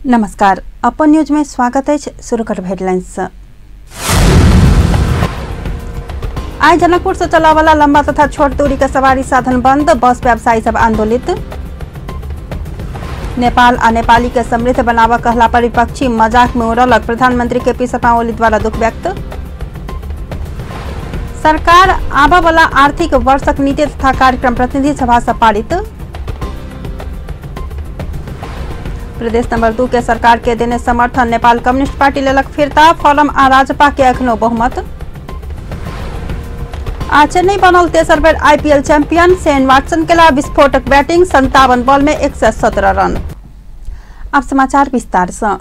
नमस्कार, अपन न्यूज में स्वागत है। शुरू करब हेडलाइंस। आइ जनकपुर से चला वाला लंबा तथा छोट दूरी के सवारी साधन बंद, बस व्यवसायी सब आंदोलित। नेपाल आ नेपाली के समृद्ध बनावा कहला पर विपक्षी मजाक में उड़लक, प्रधानमंत्री के पी शर्मा ओली द्वारा दुख व्यक्त। सरकार आबऽ वाला आर्थिक वर्षक नीति तथा कार्यक्रम प्रतिनिधि सभा से पारित। प्रदेश नंबर 2 के सरकार के देने समर्थन, नेपाल कम्युनिस्ट पार्टी लेलक फिरता, फोरम आ राजपा के अखनो बहुमत। आ चेन्नई बनल तेसर बेर आईपीएल चैंपियन, शेन वाटसन केला विस्फोटक बैटिंग, 57 बॉल में 117 रन। अब समाचार विस्तार से।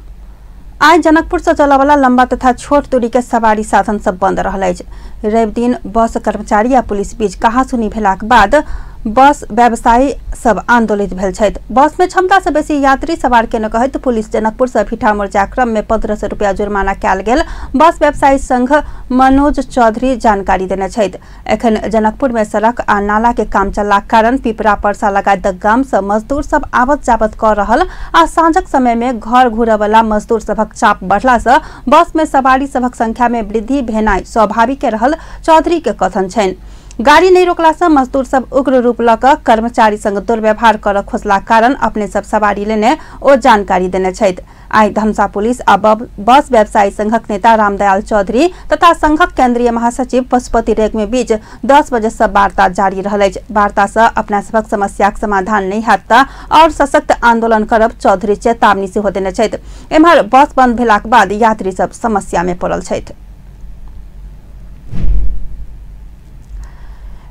आइ जनकपुर से चलवला लंबा तथा छोट दूरी के सवारी साधन सब बंद रहल अछि। रवि दिन बस कर्मचारी आ पुलिस बीच कहासुनी भेलाक बाद बस व्यवसायी सब आंदोलित भेल छथि। बस में क्षमता से बेसी यात्री सवार के न कहैत पुलिस जनकपुर से भिठामोड़ जाय क्रम में 1500 रुपया जुर्माना कयल गेल बस व्यवसायी संघ मनोज चौधरी जानकारी देने छथि। एखन जनकपुर में सड़क आ नाला के काम चललाक कारण पिपरा परसा लगायत गाम से मजदूर सब आवत जावत कर रहल आ साँझक समय में घर घुरवला मजदूर सभक चाप बढ़ला से बस में सवारी सभक संख्या में वृद्धि भेनाइ स्वाभाविक रहल चौधरी के कथन छनि। गाड़ी नहीं रोकला से मजदूर सब उग्र रूप लऽ कऽ कर्मचारी संग दुर्व्यवहार कर खोजला कारण अपने सब सवारी लेने ओ जानकारी देने छथि। आइ धमसा पुलिस आ बस व्यवसायी संघक नेता रामदयाल चौधरी तथा संघक केंद्रीय महासचिव पशुपति रेग्मी बीच 10 बजे से वार्ता जारी रहल अछि। वार्ता से अपना सबक समस्याक समाधान नहीं हैत त और सशक्त आंदोलन करब चौधरी चेतावनी सेहो देने छथि। एम्हर बस बंद भेलाक बाद यात्री सब समस्या में पड़ल छथि।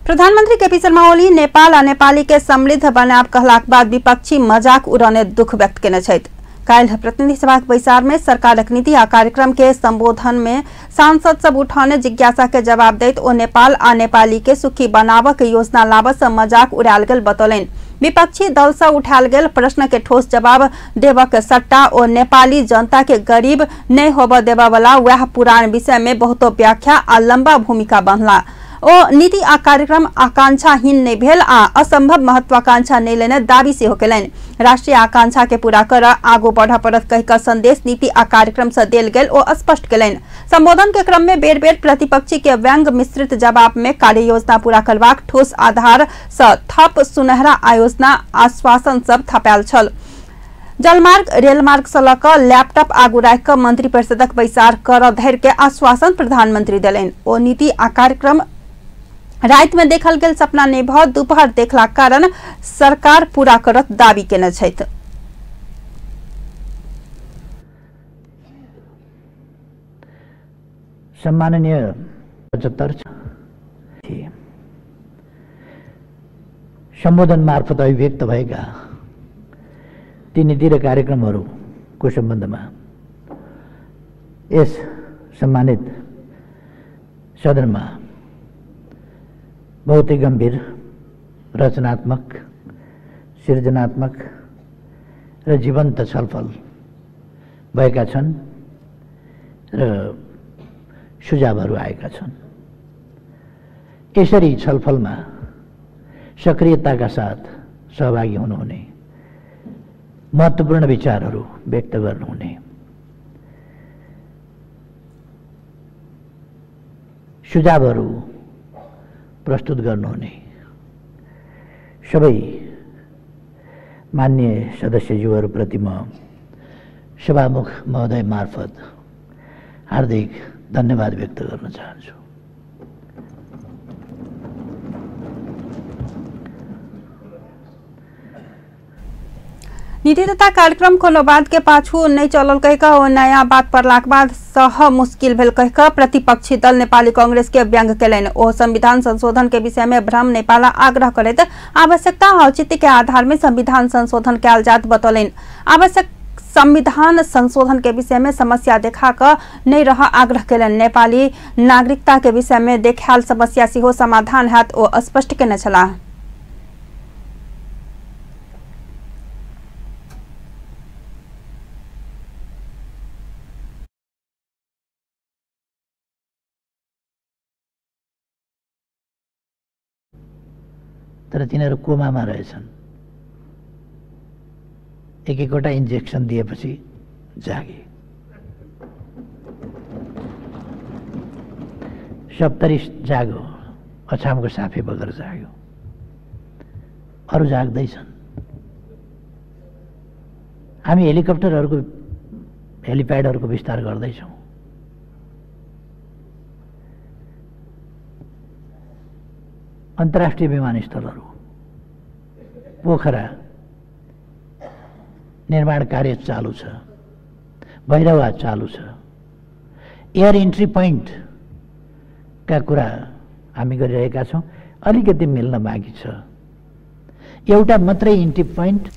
प्रधानमंत्री केपी शर्मा ओली नेपाल आ नेपाली के समृद्ध बनाब कहलाक बाद विपक्षी मजाक उड़ौने दुख व्यक्त केने छथि। काल्हि प्रतिनिधि सभाक बैसार में सरकारक नीति आ कार्यक्रम के संबोधन में सांसद सब उठौने जिज्ञासा के जवाब दैत ओ नेपाल आ नेपाली के सुखी बनाबऽ के योजना लाबऽ से मजाक उड़ायल गेल बतौलनि। विपक्षी दल से उठायल गेल प्रश्न के ठोस जवाब देबऽ के सट्टा ओ नेपाली जनता के गरीब नहीं होबऽ देबऽ वाला वएह पुरान विषय में बहुतो व्याख्या आ लंबा भूमिका बन्हला। ओ नीति आ कार्यक्रम आकांक्षाहीन नहीं भेल आ असंभव महत्वाकांक्षा नहीं लेने दावी सेहो केलनि। राष्ट्रीय आकांक्षा के पूरा कर आगू बढ़ पड़त कहि कऽ संदेश नीति आ कार्यक्रम से देल गेल ओ स्पष्ट केलनि। संबोधन के क्रम में बेर बेर प्रतिपक्षी के व्यंग मिश्रित जवाब में कार्य योजना पूरा करबाक ठोस आधार से थप सुनहरा आयोजना आश्वासन सब थपायल छल। जलमार्ग रेलमार्ग से लऽ कऽ लैपटॉप आगू राखि कऽ मंत्री परिषदक बैसार करऽ धरि के आश्वासन प्रधानमंत्री देलनि। ओ नीति आ कार्यक्रम राति में देखल गेल सपना नहीं भऽ दोपहर देखलाक कारण सरकार पूरा करत दावी केने छथि। सम्माननीय 75 थिए। सम्बोधन मार्फत अभिव्यक्त भएका ती नीति र कार्यक्रमहरूको सम्बन्धमा यस सम्मानित सदनमा बहुतै गम्भीर, रचनात्मक, सृजनात्मक र जीवन्त छलफल भएका छन् र सुझावहरू आएका छन्। यसरी छलफलमा सक्रियताका साथ सहभागी हुनुहुने, महत्त्वपूर्ण विचारहरू व्यक्त गर्नुहुने, सुझावहरू प्रस्तुत गर्नुहुने सबै मान्य सदस्यज्यूहरूप्रति म सभामुख महोदय मार्फत हार्दिक धन्यवाद व्यक्त गर्न चाहन्छु। नीति तथा कार्यक्रम कोनो बात के पाछू नहीं चलल कहि कऽ ओ नया बात पड़लाक बाद सह मुश्किल भेल कहि कऽ प्रतिपक्षी दल नेपाली कांग्रेस के व्यंग्य केलनि। ओ संविधान संशोधन के विषय में भ्रम नेपाला आग्रह करैत आवश्यकता औचित्य के आधार में संविधान संशोधन कयल जात बतौलनि। आवश्यक संविधान संशोधन के विषय में समस्या देखा कऽ नहीं रह आग्रह केलनि। नेपाली नागरिकता के विषय में देखायल समस्या सेहो समाधान हैत ओ स्पष्ट केने छलाह। तर तिनीहरू कोमामा रहेछन्। एक एकवटा इन्जेक्सन दिएपछि जागे। सप्तरी जागो, अछामको साफे बगर जाग्यो, अरू जाग्दैछन्। हामी हेलिकप्टरहरूको हेलिप्याडहरूको विस्तार गर्दैछौँ। अन्तर्राष्ट्रिय विमानस्थलहरू, पोखरा निर्माण कार्य चालु छ, भैरवा चालु छ, एयर इन्ट्री पोइन्टका कुरा हामी गरिरहेका छौँ। अलिकति मिल्न बाँकी छ, एउटा मात्रै इन्ट्री पोइन्ट।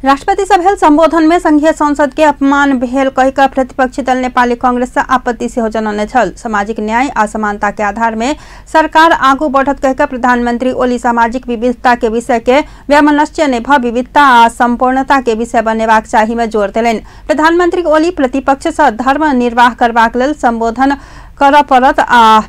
राष्ट्रपति से भेल संबोधन में संघीय संसद के अपमान भेल कहि प्रतिपक्षी दल नेपाली कांग्रेस से आपत्ति सेहो जनौने छल। सामाजिक न्याय आ समानता के आधार में सरकार आगू बढ़त कहि प्रधानमंत्री ओली सामाजिक विविधता के विषय के वैमनस्य नहि भ विविधता आ संपूर्णता के विषय बनेबाक चाही में जोर देलनि। प्रधानमंत्री ओली प्रतिपक्ष से धर्म निर्वाह करबाक लेल संबोधन करऽ पड़त आ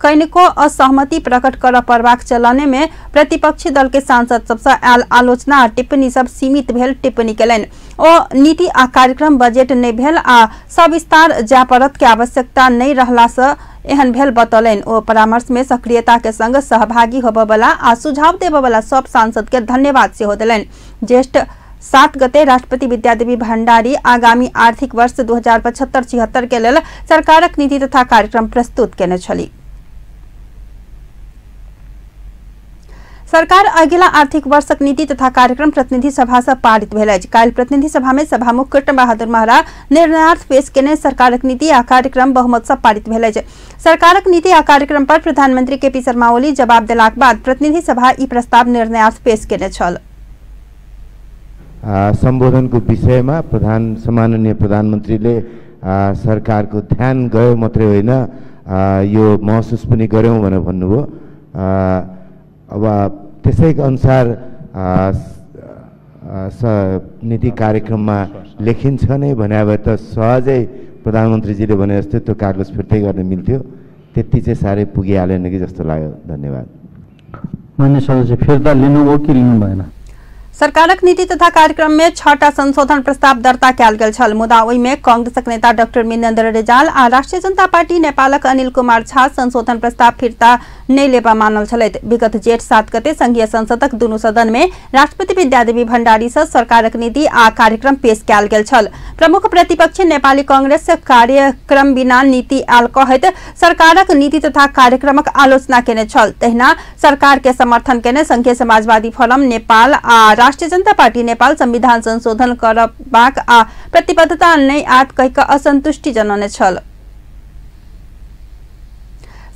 कनिको असहमति प्रकट कर पड़बाक चलने में प्रतिपक्षी दल के सांसद सबसँ आयल आलोचना आ टिप्पणी सब सीमित भेल टिप्पणी केलनि। ओ नीति आ कार्यक्रम बजट नहि भेल आ सविस्तार जाय पड़त के आवश्यकता नहि रहला से एहन भेल बतौलनि। ओ परामर्श में सक्रियता के संग सहभागी होबयवला आ सुझाव देबयवला सब सांसद के धन्यवाद सेहो देलनि। ज्येष्ठ 7 गते राष्ट्रपति विद्यादेवी भण्डारी आगामी आर्थिक वर्ष 2075-76 के लेल सरकारक नीति तथा कार्यक्रम प्रस्तुत केने छली। सरकार अगिला आर्थिक वर्षक नीति तथा कार्यक्रम प्रतिनिधि सभा से पारित भेल अछि। काल्हि प्रतिनिधि सभा में सभामुख कृष्ण बहादुर महरा निर्णयार्थ पेश केने सरकारक नीति आ कार्यक्रम बहुमत से पारित भेल अछि। सरकारक नीति आ कार्यक्रम पर प्रधानमंत्री केपी शर्मा ओली जवाब देलाक बाद प्रतिनिधि सभा ई प्रस्ताव निर्णयार्थ पेश केने छल। सम्बोधनको विषयमा सम्माननीय प्रधानमन्त्रीले सरकारको ध्यान गयो मात्रै होइन, यो महसुस पनि गर्यौँ भनेर भन्नुभयो। अब त्यसैको अनुसार नीति कार्यक्रममा लेखिन्छ नै भने भए त सहजै प्रधानमन्त्रीजीले भने जस्तै त्यो कागज फिर्तै गर्न मिल्थ्यो। त्यति चाहिँ साह्रै पुगिहालेन कि जस्तो लाग्यो। धन्यवाद। मान्य सदस्य, फिर्ता लिनुभयो कि लिनु भएन? सरकारक नीति तथा कार्यक्रम में 6टा संशोधन प्रस्ताव दर्ता कयल गेल छल, मुदा ओहिमे कांग्रेसक नेता डॉक्टर मिनेन्द्र रिजाल आ राष्ट्रीय जनता पार्टी नेपालक अनिल कुमार झा संशोधन प्रस्ताव फिर्ता नहि लेबा मानल छलथि। विगत जेठ 7 गते संघीय संसदक दुनू सदन में राष्ट्रपति विद्यादेवी भण्डारी से सरकारक नीति आ कार्यक्रम पेश कयल गेल छल। प्रमुख प्रतिपक्षी नेपाली कांग्रेस कार्यक्रम बिना नीति आयल कहैत सरकारक नीति तथा कार्यक्रमक आलोचना केने छल। तहिना सरकार के समर्थन केने संघीय समाजवादी फोरम नेपाल आ राष्ट्रीय जनता पार्टी नेपाल संविधान संशोधन करबाक आ प्रतिबद्धता नहि आयत कहि कऽ असंतुष्टि जनौने छल।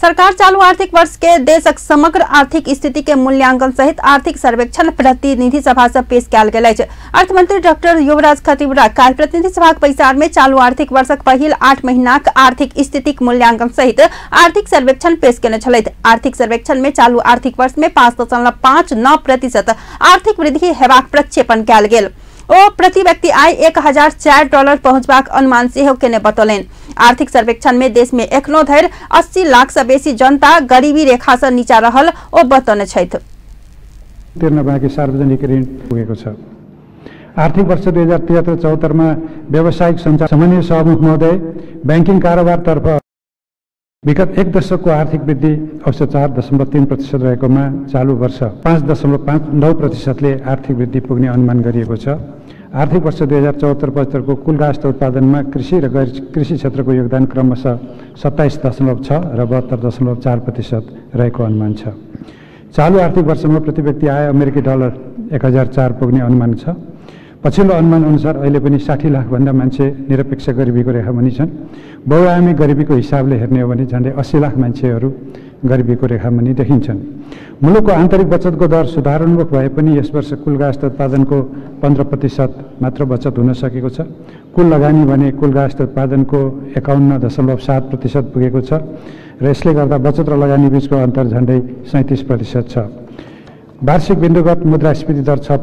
सरकार चालू आर्थिक वर्ष के देशक समग्र आर्थिक स्थिति के मूल्यांकन सहित आर्थिक सर्वेक्षण प्रतिनिधि सभा से पेश कयल गेल अछि। अर्थमंत्री डॉक्टर युवराज खतिवड़ा काल्हि प्रतिनिधि सभाक बैसार में चालू आर्थिक वर्षक पहिल 8 महीनाक आर्थिक स्थितिक मूल्यांकन सहित आर्थिक सर्वेक्षण पेश केने छलथि। आर्थिक सर्वेक्षण में चालू आर्थिक वर्ष में 5.59% आर्थिक वृद्धि हेबाक प्रक्षेपण कयल गेल। ओ प्रति व्यक्ति आय $1004 पहुंचबाक अनुमान सेहो केने बतौलनि। आर्थिक सर्वेक्षण में देश में एखनो धरि 80 लाख से बेसी जनता गरीबी रेखा से नीचा रहल ओ बतौने छथि। तिर्न बाँकी सार्वजनिक ऋण पुगेको छ। आर्थिक वर्ष 2073-74 मा व्यावसायिक सञ्चार सामान्य सभामुख महोदय, ब्याङ्किङ कारोबारतर्फ विगत एक दशकको आर्थिक वृद्धि औसत 4.3% रहेकोमा चालु वर्ष 5.59% ले आर्थिक वृद्धि पुग्ने अनुमान गरिएको छ। आर्थिक वर्ष 2074-75 को कुल राष्ट्र उत्पादनमा कृषि र गैर कृषि क्षेत्रको योगदान क्रमशः 27.6 र 72.4% रहेको अनुमान छ। चालु आर्थिक वर्षमा प्रति व्यक्ति आय अमेरिकी डलर 1004 पुग्ने अनुमान छ। पछिल्लो अनुमान अनुसार अहिले पनि 60 लाखभन्दा मान्छे निरपेक्ष गरिबीको रेखामुनि छन्। बहुआयामी गरिबीको हिसाबले हेर्ने हो भने झन्डै 80 लाख मान्छेहरू गरिबीको रेखामुनि देखिन्छन्। मुलुकको आन्तरिक बचतको दर सुधारोन्मुख भए पनि यस वर्ष कुल राष्ट्र उत्पादनको 15% मात्र बचत हुन सकेको छ। कुल लगानी भने कुल राष्ट्र उत्पादनको 51.7% पुगेको छ र यसले गर्दा बचत र लगानी बीचको अन्तर झन्डै 37% छ। वार्षिक बिन्दुगत मुद्रास्फीति दर 6।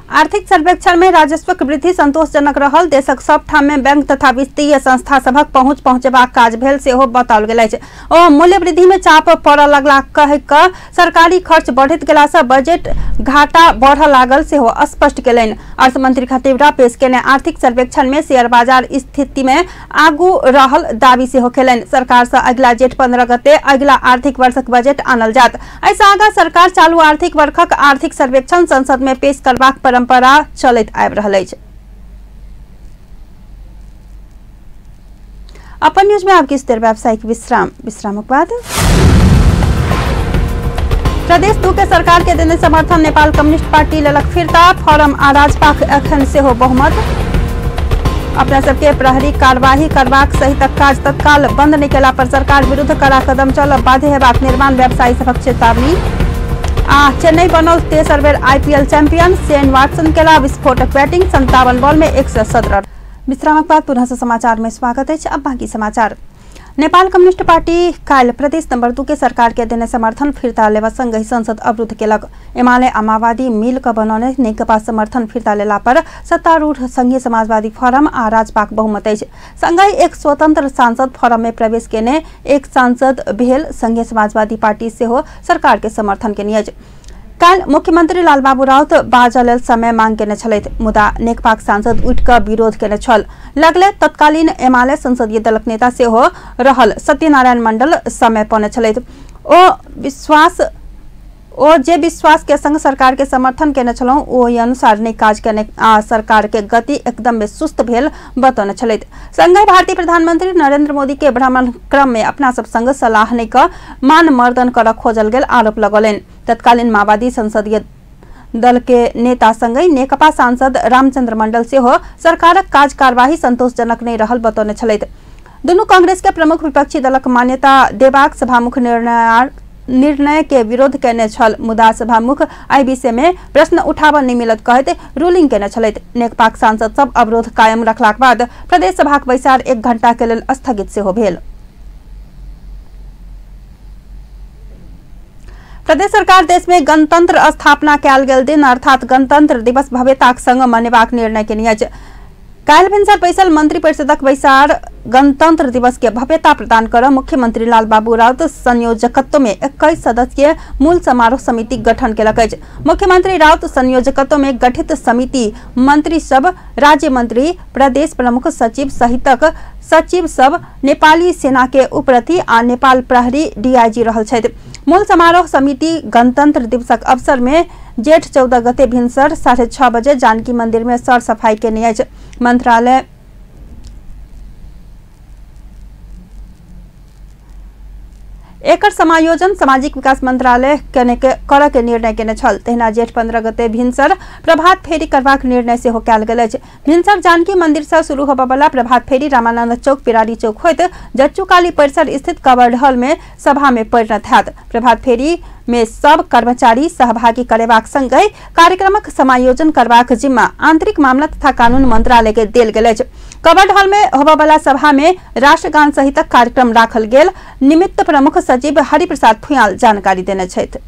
आर्थिक सर्वेक्षण में राजस्वक वृद्धि संतोषजनक रहल। देशक सब ठाम में बैंक तथा वित्तीय संस्था सभक पहुंच पहुंचेबाक काज भेल सेहो बताओल गेल अछि। ओ मूल्य वृद्धि में चाप पड़य लगला कहि कऽ सरकारी खर्च बढ़ैत गेला से बजट घाटा बढ़य लागल सेहो स्पष्ट केलनि। अर्थमंत्री खतिवड़ा पेश केने आर्थिक सर्वेक्षण में शेयर बाजार स्थिति में आगू रहल दावी सेहो केलनि। सरकार से अगिला जेठ 15 गते अगिला आर्थिक वर्षक बजट आनल जायत। एहिसँ आगाँ सरकार चालू आर्थिक वर्षक आर्थिक सर्वेक्षण संसद में पेश करबाक परंपरा चलैत आबि रहल अछि। अपन न्यूज में आब किछु देर व्यावसायिक विश्राम, विश्रामक बाद प्रदेश 2 के सरकार के देने समर्थन नेपाल कम्युनिस्ट पार्टी लेलक फिर्ता। फोरम आ राजपाक एखन सेहो बहुमत। अपना सबके प्रहरी कार्यवाही करबाक सहितक काज तत्काल बंद नहि केला पर सरकार विरुद्ध कड़ा कदम चलब बाध्य हेबाक निर्माण व्यवसायी सभक चेतावनी। आ चेन्नई बनल तेसर बेर आईपीएल चैंपियन, शेन वाटसन केला विस्फोटक बैटिंग, 57 बॉल में 117। विश्रामक बाद पुनः समाचार में स्वागत है। अब बाकी समाचार। नेपाल कम्युनिस्ट पार्टी काल्हि प्रदेश नंबर 2 के सरकार के देने समर्थन फिर्ता लेवा संगहि संसद अवरुद्ध केलक। एमाले आ माओवादी मिल क बनौने नेकपा समर्थन फिर्ता लेला पर सत्तारूढ़ संघीय समाजवादी फोरम आ राजपाक बहुमत अछि। संगहि एक स्वतंत्र सांसद फोरम में प्रवेश केने एक सांसद भेल संघीय समाजवादी पार्टी सेहो सरकार के समर्थन केने अछि। काल्हि मुख्यमंत्री लालबाबू राउत बाजऽ लेल समय मांग केने छलथि, मुदा नेकपाक सांसद उठि कऽ विरोध केने छल। लगले तत्कालीन एमाले संसदीय दलक नेता सेहो रहल सत्यनारायण मंडल समय पौने छलथि। ओ जे विश्वास के संग सरकार के समर्थन केने छलहुँ ओहि अनुसार नहि काज केने आ सरकार के गति एकदम सुस्त भेल बतौने छलथि। संगहि भारतीय प्रधानमंत्री नरेंद्र मोदी के भ्रमण क्रम में अपना सब संग सलाह नहि कऽ मान मर्दन करऽ खोजल गेल आरोप लगौलनि। तत्कालीन माओवादी संसदीय दल के नेता संगहि नेकपा सांसद रामचंद्र मंडल सेहो सरकारक काज कार्यवाही संतोषजनक नहि रहल बतौने छलथि। दुनू कांग्रेस के प्रमुख विपक्षी दलक मान्यता देबाक सभामुख निर्णय के विरोध केने छल, मुदा सभामुख एहि विषय में प्रश्न उठाबऽ नहि मिलत कहैत रूलिंग केने छलथि। नेकपाक सांसद सब अवरोध कायम रखलाक बाद प्रदेश सभाक बैसार 1 घंटा के लेल स्थगित सेहो भेल। प्रदेश सरकार देश में गणतंत्र स्थापना कयल गेल दिन अर्थात गणतंत्र दिवस भव्यताक संग मनेबाक निर्णय केने अछि। काल्हि भिनसर बैसल मंत्री परिषदक बैसार गणतंत्र दिवस के भव्यता प्रदान कर मुख्यमंत्री लालबाबू राउत संयोजकत्व में 21 सदस्यीय मूल समारोह समिति गठन केलक अछि। मुख्यमंत्री राउत संयोजकत्व में गठित समिति मंत्री सब, राज्य मंत्री, प्रदेश प्रमुख सचिव सहितक सचिव सब, नेपाली सेना के उपरथी आ नेपाल प्रहरी डीआईजी रहल छथि। मूल समारोह समिति गणतंत्र दिवसक अवसर में जेठ 14 गते भिनसर 6:30 बजे जानकी मंदिर में सर सफाई केने अछि। मंत्रालय एकर समायोजन सामाजिक विकास मंत्रालय करऽ के निर्णय केने छल। तहिना जेठ 15 गते भिनसर प्रभात फेरी करबाक निर्णय सेहो कयल गेल अछि। भिनसर जानकी मंदिर से शुरू होबयवला प्रभात फेरी रामानंद चौक, पिरारी चौक होइत जच्चूकाली परिसर स्थित कवर्ड हॉल में सभा में परिणत हैत। प्रभात फेरी में सब कर्मचारी सहभागी करेबाक संगहि कार्यक्रमक समायोजन करबाक जिम्मा आंतरिक मामला तथा कानून मंत्रालय के देल गेल अछि। कवर्ड हॉल में होबयवला सभा में राष्ट्रगान सहितक कार्यक्रम राखल गेल निमित्त प्रमुख सचिव हरिप्रसाद फुयाल जानकारी देने छथि।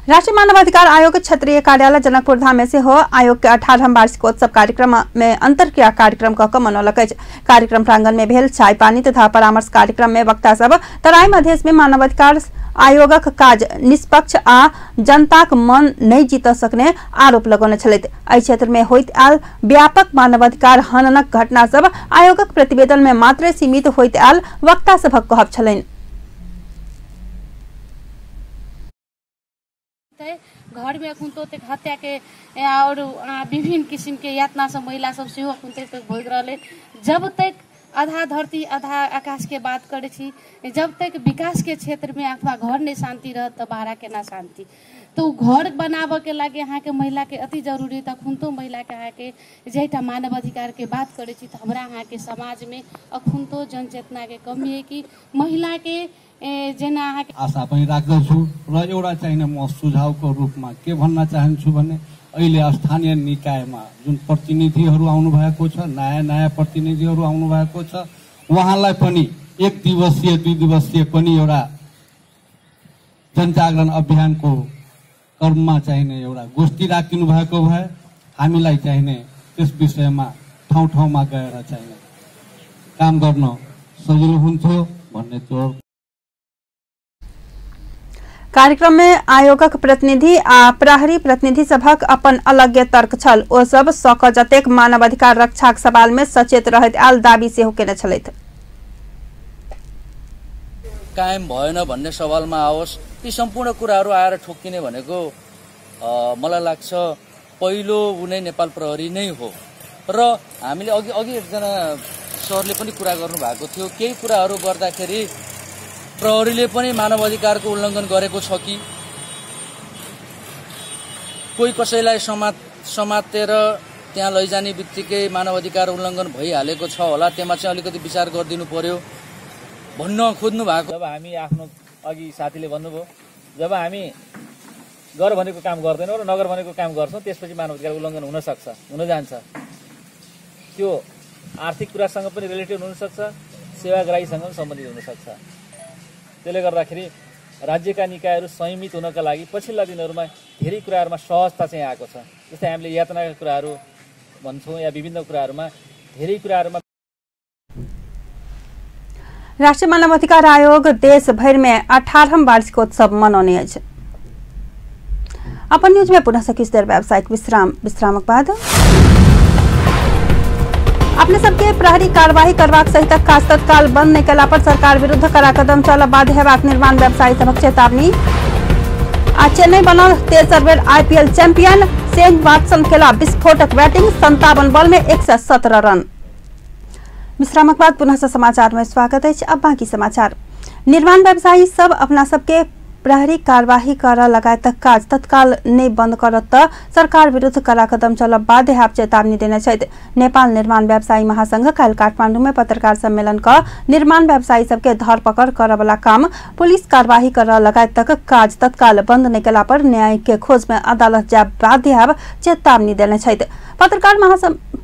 राष्ट्रीय मानवाधिकार आयोग क्षेत्रीय कार्यालय जनकपुर धाम में सेहो आयोग के 18वां वार्षिकोत्सव कार्यक्रम में अंतरक्रिया कार्यक्रम कऽ मनौलक अछि। कार्यक्रम प्रांगण में भेल चाय पानी तथा परामर्श कार्यक्रम में वक्ता सब तराई मधेश में मानवाधिकार आयोगक काज निष्पक्ष आ जनताक मन नहीं जीत सकने आरोप लगौने छलथि। एहि क्षेत्र में होइत आयल व्यापक मानवाधिकार हननक घटना सब आयोगक प्रतिवेदन में मात्र सीमित होइत आयल वक्ता सभक कहब छलनि। घर में अखन तो हत्या के और विभिन्न किसिम के यातना सब महिला सब सेहो अखन तक भोग रहल। जब तक आधा धरती आधा आकाश के बात करे छी, जब तक विकास के क्षेत्र में अथवा घर नहीं शांति रहत तो बाहर के ना शांति। तो घर बनाबऽ के लागे अहाँ के महिला के अति जरूरी। तखन तो महिला के अहाँ के जाहिटा मानव अधिकार के बात करे छी तो हमरा अहाँ के समाज में अखन तो जनचेतना के कमी है कि महिला के जेना अहाँ के आशा पनि राख्दछु। र एउटा चाहिँ म सुझावको रूपमा के भन्न चाहन्छु भने अहिले स्थानीय निकायमा जुन प्रतिनिधिहरू आउनु भएको छ, नयाँ नयाँ प्रतिनिधिहरू आउनु भएको छ, उहाँलाई पनि 1 दिवसीय 2 दिवसीय पनि एउटा जनजागरण अभियानको क्रममा चाहिने एउटा गोष्ठी राखिदिनु भएको भए हामीलाई चाहिने त्यस विषयमा ठाउँ ठाउँमा गएर चाहिने काम गर्न सजिलो हुन्थ्यो भन्ने त्यो। कार्यक्रम में आयोगक प्रतिनिधि आ प्रहरी प्रतिनिधि सभक अपन अलग तर्क छल। ओ सब सक जतेक मानवाधिकार रक्षाक सवाल में सचेत रहैत आयल दावी सेहो केने छलथि। कायम भएन भन्ने सवालमा आओस्, यी सम्पूर्ण कुराहरू आएर ठोकिने भनेको मलाई लाग्छ पहिलो उनै नेपाल प्रहरी नै हो। र हामीले अघि अघि एकजना सरले पनि कुरा गर्नु भएको थियो, केही कुराहरू गर्दाखेरि प्रहरीले पनि मानवाधिकारको उल्लङ्घन गरेको छ कि कोही कसैलाई समातेर त्यहाँ लैजाने बित्तिकै मानवाधिकार उल्लङ्घन भइहालेको छ होला, त्यसमा चाहिँ अलिकति विचार गरिदिनु पर्यो भन्न खोज्नु भएको। जब हामी आफ्नो अघि साथीले भन्नुभयो, जब हामी गर भनेको काम गर्दैनौँ र नगर भनेको काम गर्छौँ त्यसपछि मानवाधिकार उल्लङ्घन हुन सक्छ, हुन जान्छ। त्यो आर्थिक कुरासँग पनि रिलेटेड हुनसक्छ, सेवाग्राहीसँग पनि सम्बन्धित हुनसक्छ। त्यसले गर्दाखेरि राज्यका निकायहरू संयमित हुनका लागि पछिल्ला दिनहरूमा धेरै कुराहरूमा सहजता चाहिँ आएको छ। जस्तै हामीले यातनाका कुराहरू भन्छौँ या विभिन्न कुराहरूमा धेरै कुराहरूमा। राष्ट्रिय मानवाधिकार आयोग देशभरि में 18वां वार्षिकोत्सव मनौने अछि। अपन न्यूज में पुनः किछु देर व्यावसायिक विश्राम, विश्रामक बाद अपने सबके प्रहरी कार्यवाही करबाक सहित काज तत्काल बंद नहि कयला पर सरकार विरुद्ध कड़ा कदम चलऽ बाध्य हेबाक निर्माण व्यवसायी सभक चेतावनी। आ चेन्नई बनल तेसर बेर आईपीएल चैंपियन, शेन वाटसन केला विस्फोटक बैटिंग, 57 बॉल में 117 रन। विश्रामक बाद पुनः समाचार में स्वागत है। अब बाकी समाचार। निर्माण व्यवसायी सब अपना सबके प्रहरी कार्यवाही कर लगायत काज तत्काल नहि बंद करत त सरकार विरुद्ध कड़ा कदम चलब बाध्य हैब चेतावनी देने छथि। नेपाल निर्माण व्यवसायी महासंघ काल्हि काठमांडू में पत्रकार सम्मेलन क निर्माण व्यवसायी सबके धरपकड़ करऽ काम, पुलिस कार्यवाही कर लगायत काज तत्काल बंद नहि केला पर न्याय के खोज में अदालत जाय बाध्य हैब चेतावनी देने छथि।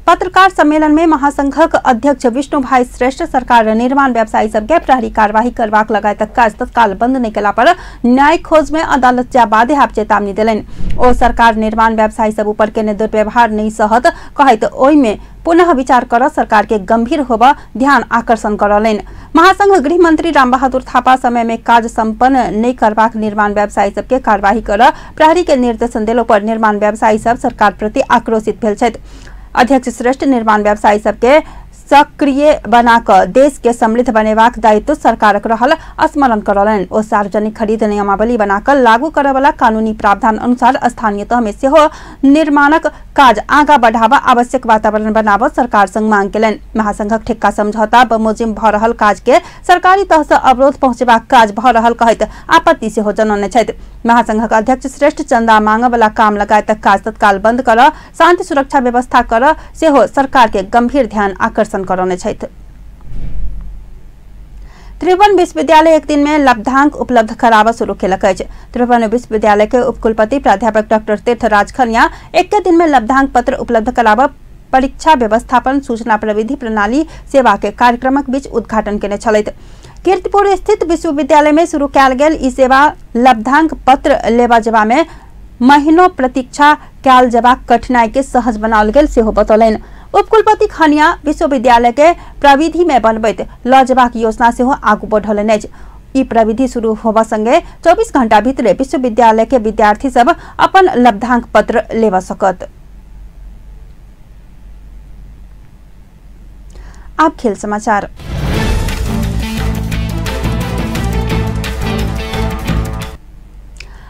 पत्रकार सम्मेलन में महासंघक अध्यक्ष विष्णु भाई श्रेष्ठ सरकार निर्माण व्यवसायी सबके प्रहरी कार्यवाही करबाक लगायत काज तत्काल बंद नहि केला पर न्याय खोज में अदालत जाय बाध्य हैब चेतावनी देलनि। ओ सरकार निर्माण व्यवसायी सब ऊपर केने दुर्व्यवहार नहि सहत कहैत ओहिमे पुनः विचार कर सरकार के गंभीर होबऽ ध्यान आकर्षण करौलनि। महासंघ गृह मंत्री रामबहादुर थापा समय में काज संपन्न नहि करबाक निर्माण व्यवसायी सबके कार्यवाही कर प्रहरी के निर्देशन देलो पर निर्माण व्यवसायी सब सरकार प्रति आक्रोशित भेल छथि। अध्यक्ष श्रेष्ठ निर्माण व्यवसायी सबके सक्रिय बनाकऽ देश के समृद्ध बनेबाक दायित्व सरकारक रहल स्मरण करौलनि। ओ सार्वजनिक खरीद नियमावली बनाकऽ लागू करऽवला कानूनी प्रावधान अनुसार स्थानीय तह में सेहो निर्माणक काज आगाँ बढ़ाबऽ आवश्यक वातावरण बनाबऽ सरकार संग मांग केलनि। महासंघक ठेक्का समझौता बमोजिम भऽ रहल काज के सरकारी तह सँ अवरोध पहुँचेबाक काज भऽ रहल कहैत आपत्ति सेहो जनौने छथि। महासंघक अध्यक्ष श्रेष्ठ चंदा मांगऽवला काम लगायतक काज तत्काल बंद करऽ, शांति सुरक्षा व्यवस्था करऽ सेहो सरकार के गंभीर ध्यान आकर्षण करौने छथि। त्रिभुवन विश्वविद्यालय एक दिन में लब्धांक उपलब्ध कराबऽ शुरू केलक अछि। त्रिभुवन विश्वविद्यालय के उपकुलपति प्राध्यापक डॉक्टर तीर्थराज खनिया एक दिन में लब्धांक पत्र उपलब्ध कराबऽ परीक्षा व्यवस्थापन सूचना प्रविधि प्रणाली सेवा के कार्यक्रमक बीच उद्घाटन केने छलथि। कीर्तिपुर स्थित विश्वविद्यालय में शुरू कयल गेल ई सेवा लब्धांक पत्र लेबा जेबा में महीनों प्रतीक्षा कयल जेबाक कठिनाई के सहज बनाओल गेल सेहो बतौलनि। उपकुलपति खनिया विश्वविद्यालय के प्रविधि में बनबैत लऽ जेबाक योजना सेहो आगू बढ़ौलनि अछि। ई प्रविधि शुरू होबऽ संगे 24 घंटा भीतरे विश्वविद्यालय के विद्यार्थी सब अपन लब्धांक पत्र लेबऽ सकत। आप खेल समाचार।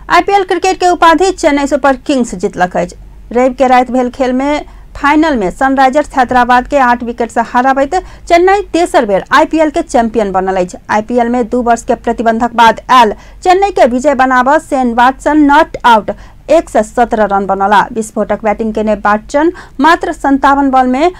आईपीएल क्रिकेट के उपाधि चेन्नई सुपर किंग्स जीतलक अछि। रवि के राति भेल खेल में फाइनल में सनराइजर्स हैदराबाद के 8 विकेट से हराबैत चेन्नई तेसर बेर आईपीएल के चैंपियन बनल अछि। आईपीएल में 2 वर्ष के प्रतिबंधक बाद आयल चेन्नई के विजय बनाबऽ Shane Watson not out 117 run बनौला। विस्फोटक बैटिंग केने वाटसन मात्र 57 बॉल में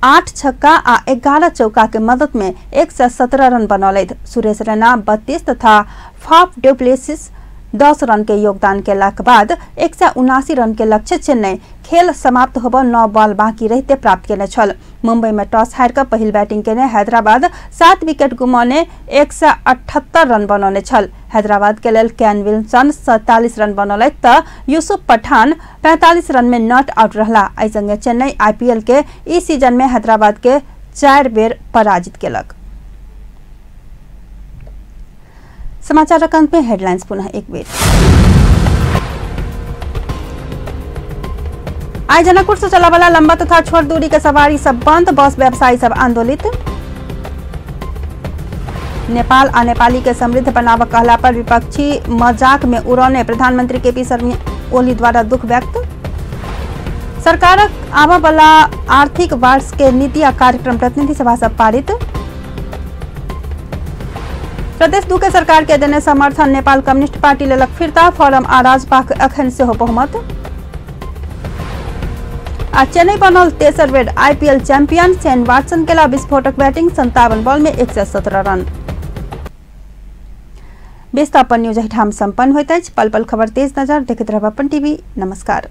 8 छक्का आ 11 चौका के मदद में 117 रन बनौलथि। सुरेश रैना 32 तथा फाफ डुप्लेसिस 10 रन के योगदान केलाक बाद 179 रन के लक्ष्य चेन्नई खेल समाप्त होब 9 बॉल बाँकी रहते प्राप्त केने छल। मुंबई में टॉस हार कऽ पहिल बैटिंग केने हैदराबाद 7 विकेट गुमौने 178 रन बनौने छल। हैदराबाद के लेल केन विल्सन 47 रन बनौलथि तऽ यूसुफ पठान 45 रन में not out रहला। एहि संगे चेन्नई आईपीएल के ई सीजन में हैदराबाद के 4 बेर पराजित केलक। समाचार अंत में हेडलाइंस पुनः एक बेर। आइ जनकपुर से चलावाला लंबा तथा छोट दूरी के सवारी सब बंद, बस व्यवसायी सब आंदोलित। नेपाल आ नेपाली के समृद्ध बनाव कहला पर विपक्षी मजाक में उड़ौने प्रधानमंत्री केपी शर्मा ओली द्वारा दुख व्यक्त। सरकारक आबऽ वाला आर्थिक वर्ष के नीति आ कार्यक्रम प्रतिनिधि सभा से पारित। प्रदेश 2 के सरकार के देने समर्थन नेपाल कम्युनिस्ट पार्टी लेलक फिर्ता, फोरम आ राजपाक अखन सेहो बहुमत। आ चेन्नई बनल तेसर बेर आईपीएल चैंपियन, शेन वाटसन केला विस्फोटक बैटिंग, 57 बॉल में 117 रन। बेस अपन न्यूज एहिठाम संपन्न होइत अछि। पल पल खबर तेज नजर देखैत रहब अपन टीवी। नमस्कार।